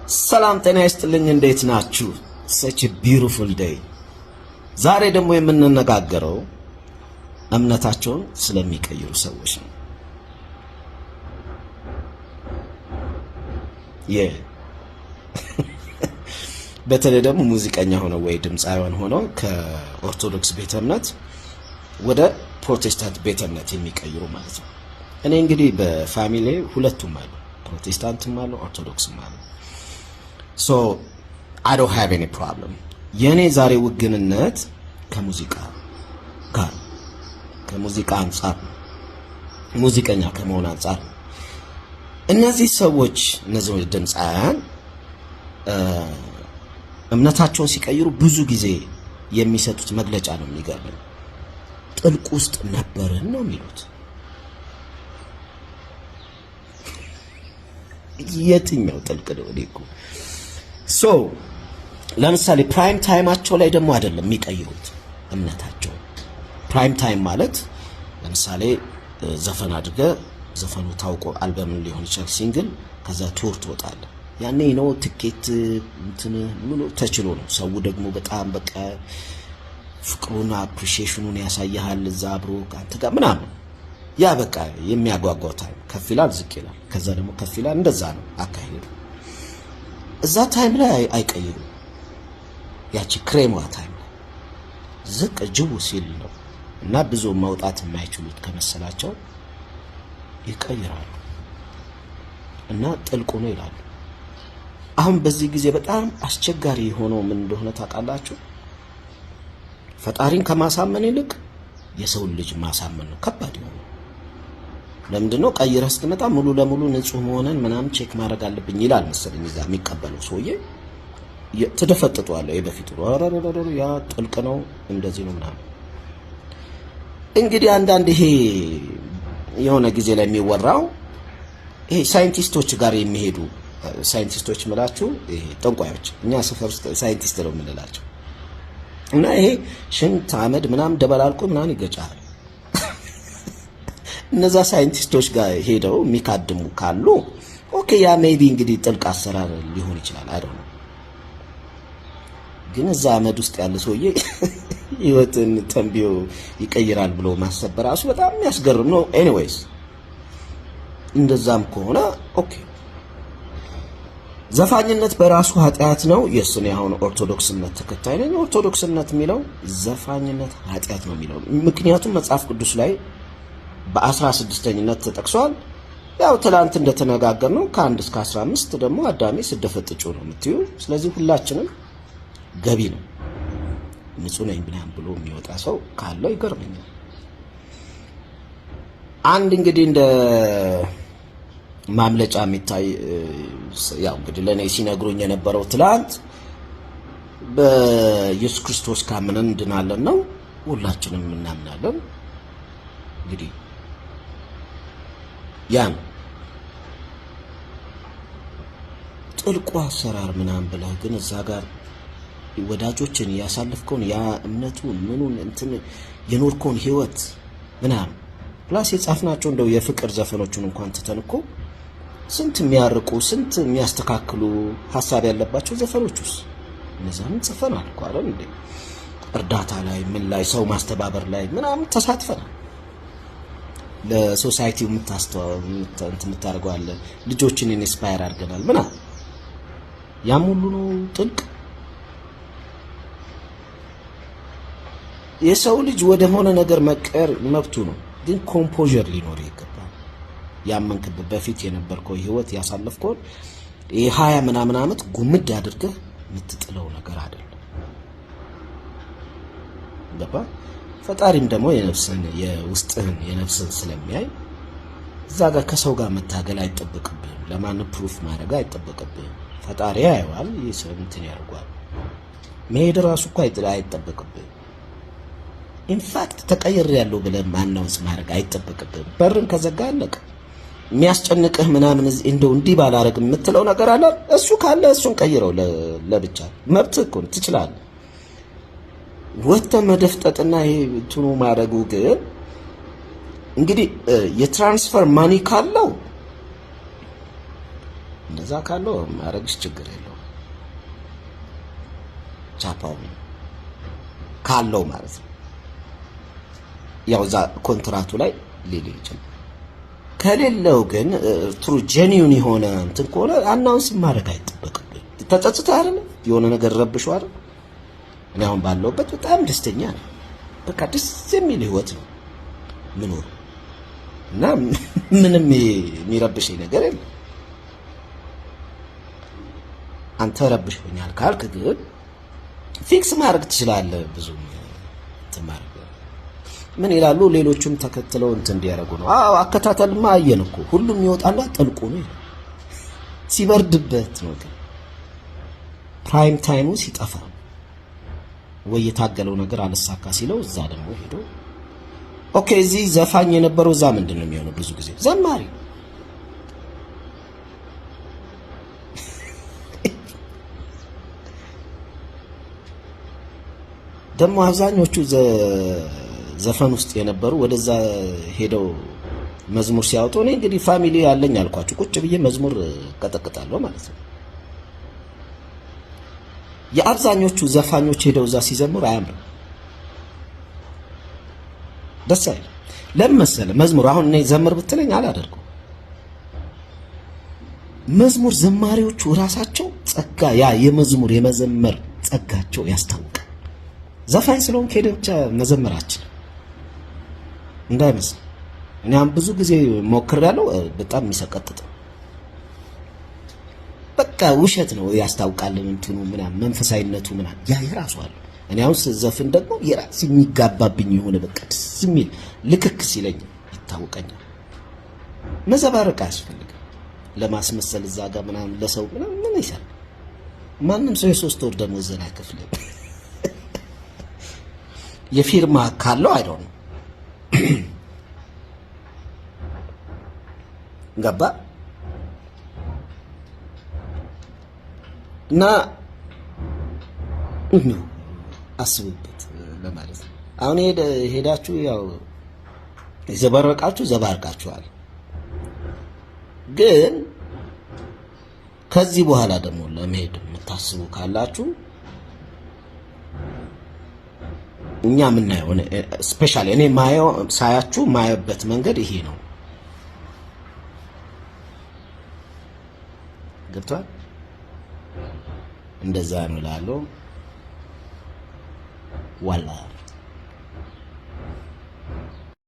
ሰላም ጤና ይስጥልኝ። እንዴት ናችሁ? Such beautiful day። ዛሬ ደግሞ የምንነጋገረው እምነታቸውን ስለሚቀይሩ ሰዎች ነው። Yeah፣ በተለይ ደግሞ ሙዚቀኛ ሆነው ወይ ድምፃውያን ሆነው ከኦርቶዶክስ ቤተ እምነት ወደ ፕሮቴስታንት ቤተ እምነት የሚቀይሩ ማለት ነው። እኔ እንግዲህ በ family ሁለቱም አሉ፣ ፕሮቴስታንትም አሉ፣ ኦርቶዶክስም አሉ። So I don't have any problem። የእኔ ዛሬ ውግንነት ከሙዚቃ ጋር፣ ከሙዚቃ አንጻር ነው፣ ሙዚቀኛ ከመሆን አንጻር ነው። እነዚህ ሰዎች፣ እነዚህ ድምፃውያን እምነታቸውን ሲቀይሩ ብዙ ጊዜ የሚሰጡት መግለጫ ነው የሚገርመኝ። ጥልቅ ውስጥ ነበርን ነው የሚሉት። የትኛው ጥልቅ ነው? እኔ እኮ so ለምሳሌ prime time ኣቸው ላይ ደግሞ አይደለም የሚቀይሩት እምነታቸው። Prime time ማለት ለምሳሌ ዘፈን አድርገህ ዘፈኑ ታውቆ አልበምን ሊሆን ይችላል single፣ ከዛ tour ትወጣለህ። ያኔ ነው ትኬት እንትን ምኑ ተችሎ ነው። ሰው ደግሞ በጣም በቃ ፍቅሩን appreciation ኑን ያሳይሃል እዛ አብሮ ከአንተ ጋር ምናምን። ያ በቃ የሚያጓጓው time ከፍ ይላል፣ ዝቅ ይላል፣ ከዛ ደግሞ ከፍ ይላል። እንደዛ ነው አካሄዱ። እዛ time ላይ አይቀይሩም። ያቺ ክሬሟ time ላይ ዝቅ ጅው ሲል ነው እና ብዙ መውጣት የማይችሉት ከመሰላቸው ይቀይራሉ እና ጥልቁ ነው ይላሉ። አሁን በዚህ ጊዜ በጣም አስቸጋሪ የሆነው ምን እንደሆነ ታውቃላችሁ? ፈጣሪን ከማሳመን ይልቅ የሰውን ልጅ ማሳመን ነው ከባድ የሆነው። ለምንድን ነው? ቀይረህ ስትመጣ ሙሉ ለሙሉ ንጹህ መሆንን ምናምን check ማድረግ አለብኝ ይላል መሰለኝ እዛ የሚቀበለው ሰውዬ። ትደፈጥጠዋለህ። በፊቱ ያ ጥልቅ ነው፣ እንደዚህ ነው ምናምን። እንግዲህ አንዳንድ ይሄ የሆነ ጊዜ ላይ የሚወራው ይሄ ሳይንቲስቶች ጋር የሚሄዱ፣ ሳይንቲስቶች ምላችሁ ይሄ ጠንቋዮች፣ እኛ ሰፈር ውስጥ ሳይንቲስት ነው የምንላቸው፣ እና ይሄ ሽንት አመድ ምናምን ደበላልቆ ምናምን ይገጫል። እነዛ ሳይንቲስቶች ጋር ሄደው የሚካድሙ ካሉ okay፣ ያ maybe እንግዲህ ጥልቅ አሰራር ሊሆን ይችላል። I don't know። ግን እዛ አመድ ውስጥ ያለ ሰውዬ ህይወትን ተንብዮ ይቀይራል ብሎ ማሰብ በራሱ በጣም የሚያስገርም ነው። Anyways፣ እንደዛም ከሆነ okay። ዘፋኝነት በራሱ ኃጢአት ነው። Yes፣ እኔ አሁን ኦርቶዶክስ እምነት ተከታይ ነኝ። ኦርቶዶክስ እምነት የሚለው ዘፋኝነት ኃጢአት ነው የሚለው፣ ምክንያቱም መጽሐፍ ቅዱስ ላይ በ16ኝነት ተጠቅሷል። ያው ትላንት እንደተነጋገርነው ከ1 እስከ 15 ደግሞ አዳሜ ስደፈጥጩ ነው የምትዩ። ስለዚህ ሁላችንም ገቢ ነው። ንጹህ ነኝ ምናምን ብሎ የሚወጣ ሰው ካለው ይገርመኛል። አንድ እንግዲህ እንደ ማምለጫ የሚታይ፣ ያው እንግዲህ ለእኔ ሲነግሩኝ የነበረው ትላንት በኢየሱስ ክርስቶስ ካምነን እንድናለን ነው። ሁላችንም እናምናለን። እንግዲህ ያ ነው ጥልቁ አሰራር ምናምን ብለህ ግን እዛ ጋር ወዳጆችን ያሳለፍከውን ያ እምነቱን ምኑን እንትን የኖርከውን ህይወት ምናምን plus የጻፍናቸው እንደው የፍቅር ዘፈኖቹን እንኳን ትተን እኮ ስንት የሚያርቁ፣ ስንት የሚያስተካክሉ ሀሳብ ያለባቸው ዘፈኖች ውስጥ እነዛንም ጽፈናል እኮ፣ አይደል እንዴ? እርዳታ ላይ፣ ምን ላይ፣ ሰው ማስተባበር ላይ ምናምን ተሳትፈናል። ለ society ው የምታደርገው አለ። ልጆችን inspire አድርገናል ምናምን። ያም ሁሉ ነው ጥልቅ። የሰው ልጅ ወደ ሆነ ነገር መቀየር መብቱ ነው፣ ግን composure ሊኖር ይገባል። ያመንክበት በፊት የነበርከው ህይወት ያሳለፍከውን የ20 ምናምን ዓመት ጉምድ አድርገህ የምትጥለው ነገር አይደለም። ገባ? ፈጣሪም ደግሞ የነፍስን የውስጥህን የነፍስን ስለሚያይ እዛ ጋር ከሰው ጋር መታገል አይጠበቅብህም። ለማን proof ማድረግ አይጠበቅብህም። ፈጣሪ ያየዋል፣ እንትን ያደርጓል። መሄድ ራሱ እኮ አይጠበቅብህም። In fact ተቀይሬያለሁ ብለህ announce ማድረግ አይጠበቅብህም። በርን ከዘጋ አለቀ። የሚያስጨንቅህ ምናምን እንደው እንዲህ ባላረግ የምትለው ነገር አለ። እሱ ካለ እሱን ቀይረው ለብቻ፣ መብትህ እኮ ነው፣ ትችላለህ። ወጥተህ መደፍጠጥና ይሄ እንትኑ ማድረጉ ግን እንግዲህ የ transfer money ካለው እንደዛ ካለው ማድረግሽ ችግር የለውም። ቻፓው ካለው ማለት ነው። ያው እዛ ኮንትራቱ ላይ ሊል ይችላል። ከሌለው ግን true genuine የሆነ እንትን ከሆነ announce ማድረግ አይጠበቅብን። ተጸጽተህ አይደለ የሆነ ነገር ረብሾ አይደል? እኔ አሁን ባለሁበት በጣም ደስተኛ ነኝ። በቃ ደስ የሚል ህይወት ነው ምኖር እና ምንም የሚረብሸኝ ነገር የለም። አንተ ረብሾኛል ካልክ ግን fix ማድረግ ትችላለህ። ብዙም እንትን ማድረግ ምን ይላሉ ሌሎቹም ተከትለው እንትን እንዲያደርጉ ነው። አዎ አከታተልማ አየን እኮ ሁሉም ይወጣሉ፣ ጠልቆ ነው ይላል። ሲበርድበት ነው ግን prime time ኡ ሲጠፋ ወይ የታገለው ነገር አልሳካ ሲለው እዛ ደግሞ ሄዶ okay፣ እዚህ ዘፋኝ የነበረው እዛ ምንድን ነው የሚሆነው? ብዙ ጊዜ ዘማሪ። ደግሞ አብዛኞቹ ዘፈን ውስጥ የነበሩ ወደዛ ሄደው መዝሙር ሲያወጡ፣ እኔ እንግዲህ family ያለኝ አልኳችሁ፣ ቁጭ ብዬ መዝሙር ቀጠቅጣለሁ ማለት ነው። የአብዛኞቹ ዘፋኞች ሄደው እዛ ሲዘምሩ አያምርም፣ ደስ አይልም። ለምን መሰለህ? መዝሙር አሁን እኔ ዘምር ብትለኝ አላደርገው። መዝሙር ዘማሪዎቹ ራሳቸው ጸጋ፣ ያ የመዝሙር የመዘመር ጸጋቸው ያስታውቃል። ዘፋኝ ስለሆንክ ሄደህ ብቻ መዘመራችን እንዳይመስል። እኔ አሁን ብዙ ጊዜ ሞክሬያለሁ። በጣም የሚሰቀጥጥ በቃ ውሸት ነው ያስታውቃል። እንትኑ ምናምን መንፈሳዊነቱ ምናምን ያ የራሱ አለ። እኔ አሁን ስዘፍን ደግሞ የራስ የሚጋባብኝ የሆነ በቃ ደስ የሚል ልክክ ሲለኝ ይታወቀኛል። መዘባረቅ አያስፈልግም። ለማስመሰል እዛ ጋር ምናምን ለሰው ምናምን ምን ይሰራል? ማንም ሰው የ3 ወር ደመወዝን አይከፍልም። የፊርማ ካለው አይደው ነው ገባ እና ነው አስቡበት ለማለት ነው። አሁን ሄዳችሁ ያው የዘባረቃችሁ ዘባርቃችኋል። ግን ከዚህ በኋላ ደግሞ ለመሄድ የምታስቡ ካላችሁ እኛ የምናየው specially እኔ ማየው ሳያችሁ ማየበት መንገድ ይሄ ነው። ገብቷል? እንደዛ ነው እላለሁ። ዋላ።